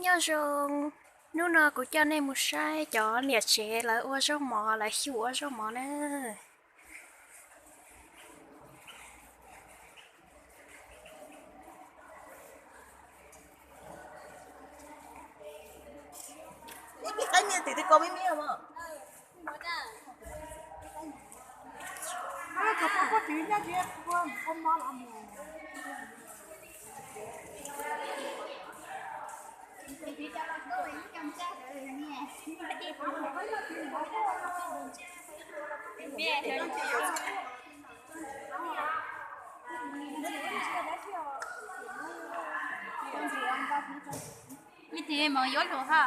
Nyob zoo, hnub no kuv coj nej mus saib cov niam tsev lawv ua zaub mov, lawv xyu ua zaub mov na. Me tis mus yuav lus ha.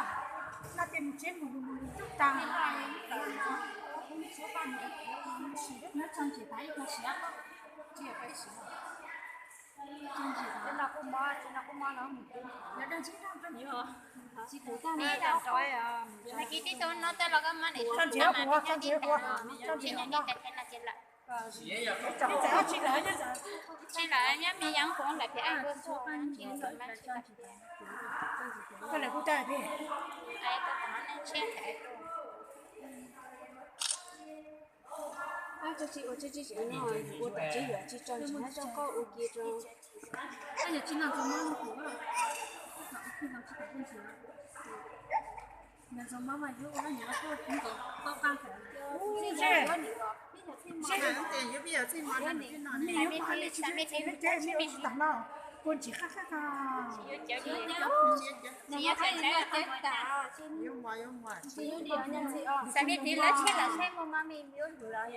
Tsis tau no tej los koj mam li tsis nyob li tes thiab no ces lawm. Tsis lawm nyob me yeeb kuv lawm pem ai kuv tsis lawm. Koj lawv kuj tag pem. Ai kuv tom neeg tshiab ntawd. Koj tsis ua tsis tsis no, ua tsis yuav tsis tso tsis hab tso koj ua kiag rau. Xav me tiv lawv tshiab lawm saib muaj mab me yuav lus los.